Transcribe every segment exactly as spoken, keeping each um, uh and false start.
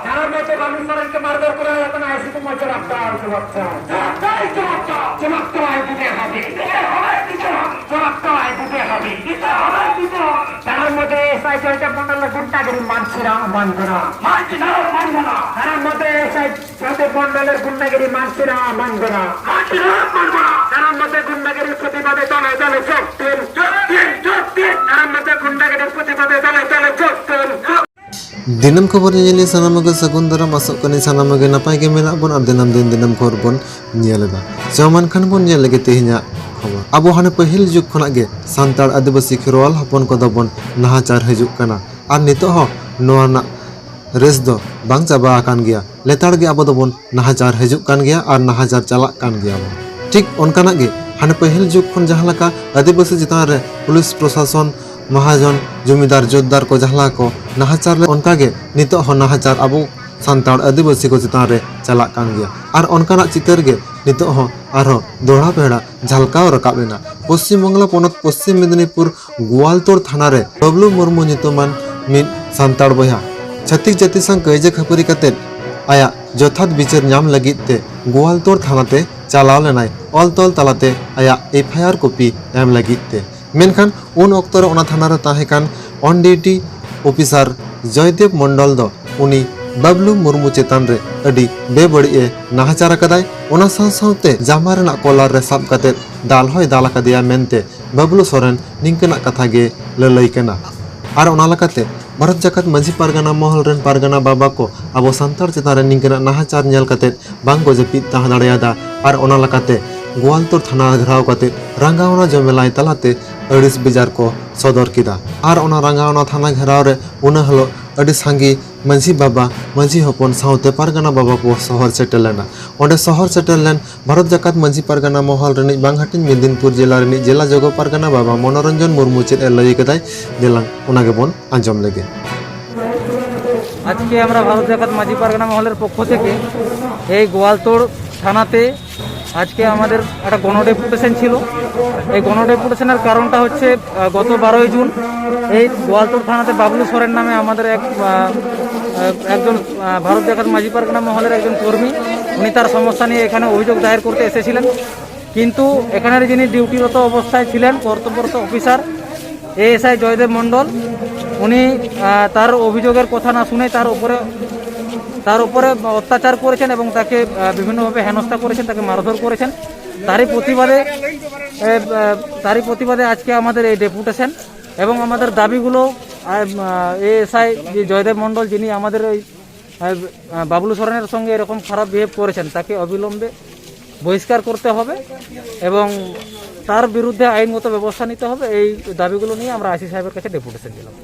তার মধ্যে বালু সরেনকে মারধর করা হয়েছে না, আইসিটি মঞ্চে রাখতে হবে, জবাব চাই। জবাব চাই, জবাব চাই। জবাব তো আইসিতে হবে। দিতে হবে, দিতে হবে। জবাব তো আইসিতে হবে। দিতে হবে, দিতে হবে। তার মধ্যে এসআই জয়দেব মণ্ডলের গুন্ডাগিরি মানছি না, মানব না। মানছি না, মানব না। তার মধ্যে এসআই জয়দেব মণ্ডলের গুন্ডাগিরি মানছি না, মানব না। মানছি না, মানব না। তার মধ্যে গুন্ডাগিরির প্রতিবাদে দলে দলে যোগ দিন। যোগ দিন, যোগ দিন। তার মধ্যে গুন্ডাগিরির প্রতিবাদে দলে দলে যোগ দিন। ᱫᱤᱱᱟᱹᱢ ᱠᱷᱚᱵᱚᱨ ᱧᱮᱧᱮᱞᱤᱭᱟᱹ ᱥᱟᱱᱟᱢ ᱠᱚᱜᱮ ᱥᱟᱹᱜᱩᱱ ᱫᱟᱨᱟᱢ, ᱟᱥᱚᱜ ᱠᱟᱹᱱᱟᱹᱧ ᱥᱟᱱᱟᱢ ᱠᱚᱜᱮ ᱱᱟᱯᱟᱭ ᱜᱮ ᱢᱮᱱᱟᱜ ᱵᱚᱱ ᱟᱨ ᱫᱤᱱᱟᱹᱢ ᱫᱤᱱ ᱫᱤᱱᱟᱹᱢ ᱠᱷᱚᱵᱚᱨ ᱵᱚᱱ ᱧᱮᱞ ᱮᱫᱟ᱾ ᱪᱚ ᱢᱮᱱᱠᱷᱟᱱ ᱵᱚᱱ ᱧᱮᱞ ᱞᱮᱜᱮ ᱛᱮᱦᱮᱧᱟᱜ ᱠᱷᱚᱵᱚᱨ᱾ ᱟᱵᱚ ᱦᱟᱱᱮ ᱯᱟᱹᱦᱤᱞ ᱡᱩᱜᱽ ᱠᱷᱚᱱᱟᱜ ᱜᱮ ᱥᱟᱱᱛᱟᱲ, ᱟᱹᱫᱤᱵᱟᱹᱥᱤ, ᱠᱷᱮᱨᱣᱟᱞ ᱦᱚᱯᱚᱱ ᱠᱚᱫᱚ ᱵᱚᱱ ᱱᱟᱦᱟᱪᱟᱨ ᱦᱤᱡᱩᱜ ᱠᱟᱱᱟ ᱟᱨ ᱱᱤᱛᱚᱜ ᱦᱚᱸ ᱱᱚᱣᱟ ᱨᱮᱱᱟᱜ ᱨᱮᱥ ᱫᱚ ᱵᱟᱝ ᱪᱟᱵᱟ ᱟᱠᱟᱱ ᱜᱮᱭᱟ᱾ ᱞᱮᱛᱟᱲ ᱜᱮ ᱟᱵᱚ ᱫᱚᱵᱚᱱ ᱱᱟᱦᱟᱪᱟᱨ ᱦᱤᱡᱩᱜ ᱠᱟᱱ ᱜᱮᱭᱟ ᱟᱨ ᱱᱟᱦᱟᱪᱟᱨ ᱪᱟᱞᱟᱜ ᱠᱟᱱ ᱜᱮᱭᱟ ᱵᱚᱱ᱾ ᱴᱷᱤᱠ ᱚᱱᱠᱟᱱᱟᱜ ᱜᱮ ᱦᱟᱱᱮ ᱯᱟᱹᱦᱤᱞ ᱡᱩᱜᱽ ᱠᱷᱚᱱ ᱡᱟᱦᱟᱸ ᱞᱮᱠᱟ ᱟᱹᱫᱤᱵᱟᱹᱥᱤ ᱪᱮᱛᱟᱱ ᱨᱮ ᱯᱩᱞᱤᱥ ᱯᱨᱚᱥᱟᱥᱚᱱ, ᱢᱟᱦᱟᱡᱚᱱ, ᱡᱚᱢᱤᱫᱟᱨ, ᱡᱳᱛᱫᱟᱨ ᱠᱚ ᱡᱟᱦᱟᱸ ᱞᱮᱠᱟ ᱠᱚ ᱱᱟᱦᱟᱪᱟᱨ ᱞᱮᱫ, ᱚᱱᱠᱟ ᱜᱮ ᱱᱤᱛᱚᱜ ᱦᱚᱸ ᱱᱟᱦᱟᱪᱟᱨ ᱟᱵᱚ ᱥᱟᱱᱛᱟᱲ ᱟᱹᱫᱤᱵᱟᱹᱥᱤ ᱠᱚ ᱪᱮᱛᱟᱱ ᱨᱮ ᱪᱟᱞᱟᱜ ᱠᱟᱱ ᱜᱮᱭᱟ᱾ ᱟᱨ ᱚᱱᱠᱟᱱᱟᱜ ᱪᱤᱛᱟᱹᱨ ᱜᱮ ᱱᱤᱛᱚᱜ ᱦᱚᱸ ᱟᱨᱦᱚᱸ ᱫᱚᱦᱲᱟ ᱯᱮᱦᱲᱟ ᱡᱷᱟᱞᱠᱟᱣ ᱨᱟᱠᱟᱵ ᱮᱱᱟ᱾ ᱯᱚᱥᱪᱤᱢ ᱵᱟᱝᱞᱟ ᱯᱚᱱᱚᱛ ᱯᱚᱥᱪᱤᱢ ᱢᱮᱫᱤᱱᱤᱯᱩᱨ ᱜᱳᱣᱟᱞᱛᱳᱲ ᱛᱷᱟᱱᱟ ᱨᱮ ᱵᱟᱵᱞᱩ ᱢᱩᱨᱢᱩ ᱧᱩᱛᱩᱢᱟᱱ ᱢᱤᱫ ᱥᱟᱱᱛᱟᱲ ᱵᱚᱭᱦᱟ ᱪᱷᱟᱹᱛᱤᱠ ᱡᱟᱹᱛᱤ ᱥᱟᱶ ᱠᱟᱹᱭᱡᱟᱹ ᱠᱷᱟᱹᱯᱟᱹᱨᱤ ᱠᱟᱛᱮ ᱟᱭᱟᱜ ᱡᱚᱛᱷᱟᱛ ᱵᱤᱪᱟᱹᱨ ᱧᱟᱢ ᱞᱟᱹᱜᱤᱫ ᱛᱮ ᱜᱳᱣᱟᱞᱛᱳᱲ ᱛᱷᱟᱱᱟ ᱛᱮ ᱪᱟᱞᱟᱣ ᱞᱮᱱᱟᱭ ᱚᱞ ᱛᱚᱞ ᱛᱟᱞᱟᱛᱮ ᱟᱭᱟᱜ ᱮᱯᱷ ᱟᱭ ᱟᱨ ᱠᱚᱯᱤ ᱮᱢ ᱞᱟᱹᱜᱤᱫ ᱛᱮ᱾ ᱢᱮᱱᱠᱷᱟᱱ ᱩᱱ ᱚᱠᱛᱚ ᱨᱮ ᱚᱱᱟ ᱛᱷᱟᱱᱟ ᱨᱮ ᱛᱟᱦᱮᱸ ᱠᱟᱱ ᱚᱱ ᱰᱤᱭᱩᱴᱤ ᱚᱯᱷᱤᱥᱟᱨ ᱡᱚᱭᱫᱮᱵ ᱢᱚᱱᱰᱚᱞ ᱫᱚ ᱩᱱᱤ ᱵᱟᱵᱞᱩ ᱢᱩᱨᱢᱩ ᱪᱮᱛᱟᱱ ᱨᱮ ᱟᱹᱰᱤ ᱵᱮᱵᱟᱹᱲᱤᱡ ᱮ ᱱᱟᱦᱟᱪᱟᱨ ᱟᱠᱟᱫᱟᱭ᱾ ᱚᱱᱟ ᱥᱟᱶ ᱥᱟᱶᱛᱮ ᱡᱟᱢᱟ ᱨᱮᱱᱟᱜ ᱠᱚᱞᱟᱨ ᱨᱮ ᱥᱟᱵ ᱠᱟᱛᱮ ᱫᱟᱞ ᱦᱚᱸᱭ ᱫᱟᱞ ᱟᱠᱟᱫᱮᱭᱟ ᱢᱮᱱᱛᱮ ᱵᱟᱵᱞᱩ ᱥᱚᱨᱮᱱ ᱱᱤᱝᱠᱟᱹᱱᱟᱜ ᱠᱟᱛᱷᱟ ᱜᱮ ᱞᱟᱹᱞᱟᱹᱭ ᱠᱟᱱᱟ᱾ ᱟᱨ ᱚᱱᱟ ᱞᱮᱠᱟᱛᱮ ᱵᱷᱟᱨᱚᱛ ᱡᱟᱠᱟᱛ ᱢᱟᱹᱡᱷᱤ ᱯᱟᱨᱜᱟᱱᱟ ᱢᱚᱦᱚᱞ ᱨᱮᱱ ᱯᱟᱨᱜᱟᱱᱟ ᱵᱟᱵᱟ ᱠᱚ ᱟᱵᱚ ᱥᱟᱱᱛᱟᱲ ᱪᱮᱛᱟᱱ ᱨᱮ ᱱᱤᱝᱠᱟᱹᱱᱟᱜ ᱱᱟᱦᱟᱪᱟᱨ ᱧᱮᱞ ᱠᱟᱛᱮ ᱵᱟᱝ ᱠᱚ ᱡᱟᱹᱯᱤᱫ ᱛᱟᱦᱮᱸ ᱫᱟᱲᱮᱭᱟᱫᱟ᱾ ᱟᱨ ᱚᱱᱟ ᱞᱮᱠᱟᱛᱮ ᱜᱳᱣᱟᱞᱛᱳᱲ ᱛᱷᱟᱱᱟ ᱜᱷᱮᱨᱟᱣ ᱠᱟᱛᱮ ᱨᱟᱸᱜᱟᱣᱱᱟ ᱡᱚᱢᱮᱞᱟᱭ ᱛᱟᱞᱟᱛᱮ ᱟᱹᱲᱤᱥ ᱵᱮᱡᱟᱨ ᱠᱚ ᱥᱚᱫᱚᱨ ᱠᱮᱫᱟ᱾ ᱟᱨ ᱚᱱᱟ ᱨᱟᱸᱜᱟᱣᱱᱟ ᱛᱷᱟᱱᱟ ᱜᱷᱮᱨᱟᱣ ᱨᱮ ᱩᱱᱟᱹ ᱦᱤᱞᱳᱜ ᱟᱹᱰᱤ ᱥᱟᱸᱜᱮ ᱢᱟᱹᱡᱷᱤ ᱵᱟᱵᱟ, ᱢᱟᱹᱡᱷᱤ ᱦᱚᱯᱚᱱ ᱥᱟᱶᱛᱮ ᱯᱟᱨᱜᱟᱱᱟ ᱵᱟᱵᱟ ᱠᱚ ᱥᱚᱦᱚᱨ ᱥᱮᱴᱮᱨ ᱞᱮᱱᱟ᱾ ᱚᱸᱰᱮ ᱥᱚᱦᱚᱨ ᱥᱮᱴᱮᱨ ᱞᱮᱱ ᱵᱷᱟᱨᱚᱛ ᱡᱟᱠᱟᱛ ᱢᱟᱹᱡᱷᱤ ᱯᱟᱨᱜᱟᱱᱟ ᱢᱚᱦᱚᱞ ᱨᱤᱱᱤᱡ ᱵᱟᱝ ᱦᱟᱹᱴᱤᱧ ᱢᱮᱫᱤᱱᱯᱩᱨ ᱡᱮᱞᱟ ᱨᱤᱱᱤᱡ ᱡᱮᱞᱟ ᱡᱚᱜᱚ ᱯᱟᱨᱜᱟᱱᱟ ᱵᱟᱵᱟ ᱢᱚᱱᱳᱨᱚᱧᱡᱚᱱ ᱢᱩᱨᱢᱩ ᱪᱮᱫ ᱮ ᱞᱟᱹᱭ ᱟᱠᱟᱫᱟᱭ, ᱫᱮᱞᱟᱝ ᱚᱱᱟ ᱜᱮᱵᱚᱱ ᱟᱸᱡᱚᱢ ᱞᱮᱜᱮ᱾ আজকে আমরা ভারত জাকাত মাঝি পারগানা মহলের পক্ষ থেকে এই গোয়ালতোড় থানাতে আজকে আমাদের একটা গণডেপুটেশন ছিল। এই গণডেপুটেশনের কারণটা হচ্ছে, আহ, গত বারোই জুন এই গোয়ালতোড় থানাতে বাবলু সরেন নামে আমাদের এক, আহ, একজন আহ, ভারত জাকাত মাঝি পারগানা মহলের একজন কর্মী, উনি তার সমস্যা নিয়ে এখানে অভিযোগ দায়ের করতে এসেছিলেন। কিন্তু এখানের যিনি ডিউটিরত অবস্থায় ছিলেন, কর্তব্যরত অফিসার এএসআই জয়দেব মণ্ডল, উনি আহ, তার অভিযোগের কথা না শুনে তার উপরে তার উপরে অত্যাচার করেছেন এবং তাকে আহ, বিভিন্নভাবে হেনস্থা করেছেন, তাকে মারধর করেছেন। তারই প্রতিবাদে এ, আহ, তারই প্রতিবাদে আজকে আমাদের এই ডেপুটেশন এবং আমাদের দাবিগুলো এএসআই যে জয়দেব মণ্ডল, যিনি আমাদের ওই আহ, বাবলু সরেনের সঙ্গে এরকম খারাপ বিহেভ করেছেন, তাকে অবিলম্বে বহিষ্কার করতে হবে এবং তার বিরুদ্ধে আইনগত ব্যবস্থা নিতে হবে। এই দাবিগুলো নিয়ে আমরা আইসি সাহেবের কাছে ডেপুটেশন দিলাম।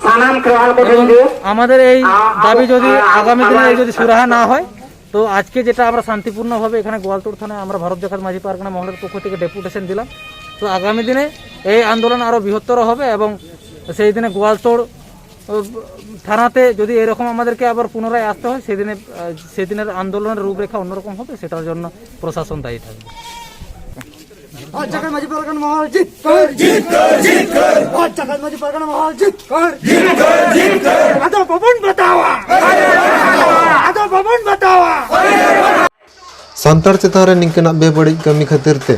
ᱥᱟᱱᱟᱢ ᱠᱷᱮᱨᱣᱟᱞ ᱠᱚ এবং ᱴᱷᱮᱱ ᱜᱮ আমাদের এই দাবি যদি আগামী দিনে যদি সুরাহা না হয়, তো আজকে যেটা আমরা শান্তিপূর্ণভাবে এখানে গোয়ালতোড় থানায় আমরা ভারত জাকাত মাঝি পারগানা মহলের পক্ষ থেকে ডেপুটেশন দিলাম, তো আগামী দিনে এই আন্দোলন আরও বৃহত্তর হবে এবং সেই দিনে গোয়ালতোড় আহ, থানাতে যদি এরকম আমাদেরকে আবার পুনরায় আসতে হয়, সেদিনে আহ, সেদিনের আন্দোলনের রূপরেখা অন্যরকম হবে, সেটার জন্য প্রশাসন দায়ী থাকবে। ভারত জাকাত মাঝি পারগানা মহল জিত কর, জিত কর, জিত কর। ভারত জাকাত মাঝি পারগানা মহল জিত কর, জিত কর, জিত কর। আদো ভবন বাতাওয়া, আদো ভবন বাতাওয়া। ᱥᱟᱱᱛᱟᱲ ᱪᱮᱛᱟᱱ ᱨᱮ ᱱᱤᱝᱠᱟᱹᱱᱟᱜ ᱵᱮᱵᱟᱹᱲᱤᱡ ᱠᱟᱹᱢᱤ ᱠᱷᱟᱹᱛᱤᱨ ᱛᱮ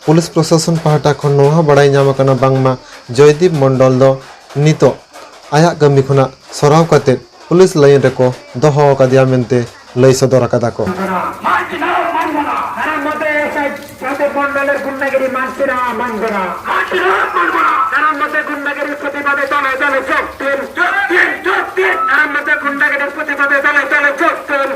ᱯᱩᱞᱤᱥ ᱯᱨᱚᱥᱟᱥᱚᱱ ᱯᱟᱦᱴᱟ ᱠᱷᱚᱱ ᱱᱚᱣᱟ ᱦᱚᱸ ᱵᱟᱲᱟᱭ ᱧᱟᱢ ᱟᱠᱟᱱᱟ, ᱵᱟᱝᱢᱟ ᱡᱚᱭᱫᱤᱯ ᱢᱚᱱᱰᱚᱞ ᱫᱚ ᱱᱤᱛᱚᱜ ᱟᱭᱟᱜ ᱠᱟᱹᱢᱤ ᱠᱷᱚᱱᱟᱜ ᱥᱚᱨᱟᱣ ᱠᱟᱛᱮ ᱯᱩᱞᱤᱥ ᱞᱟᱭᱤᱱ ᱨᱮᱠᱚ ᱫᱚᱦᱚ ᱟᱠᱟᱫᱮᱭᱟ ᱢᱮᱱᱛᱮ ᱞᱟᱹᱭ ᱥᱚᱫᱚᱨ ᱟᱠᱟᱫᱟ ᱠᱚ᱾ ᱢᱟᱱ ᱪᱤᱱᱦᱟᱹᱣ ᱢᱟᱱ ᱢᱟᱱᱟ᱾ ᱥᱟᱱᱟᱢ ᱢᱚᱛᱮ ᱥᱟᱭ ᱥᱟᱱᱛᱮ ᱢᱚᱱᱰᱚᱞᱮᱨ ᱜᱩᱱᱰᱟᱜᱤᱨᱤ ᱢᱟᱱ ᱪᱤᱱᱦᱟᱹᱣ ᱢᱟᱱ ᱢᱟᱱᱟ᱾ ᱢᱟᱱ ᱪᱤᱱᱦᱟᱹᱣ ᱢᱟᱱ ᱢᱟᱱᱟ᱾ ᱥᱟᱱᱟᱢ ᱢᱚᱛᱮ ᱜᱩᱱᱰᱟᱜᱤᱨᱤ ᱯᱨᱚᱛᱤᱵᱟᱫᱮ ᱫᱚᱞᱮ ᱫᱚᱞᱮ ᱡᱳᱜᱽ ᱫᱤᱱ᱾ ᱡᱳᱜᱽ ᱫᱤᱱ, ᱡᱳᱜᱽ ᱫᱤᱱ᱾ ᱥᱟᱱᱟᱢ ᱢᱚᱛᱮ ᱜᱩᱱᱰᱟᱜᱤᱨᱤ ᱯᱨᱚᱛᱤᱵᱟᱫᱮ ᱫᱚᱞᱮ ᱫᱚᱞᱮ ᱡᱳᱜᱽ ᱫᱤᱱ᱾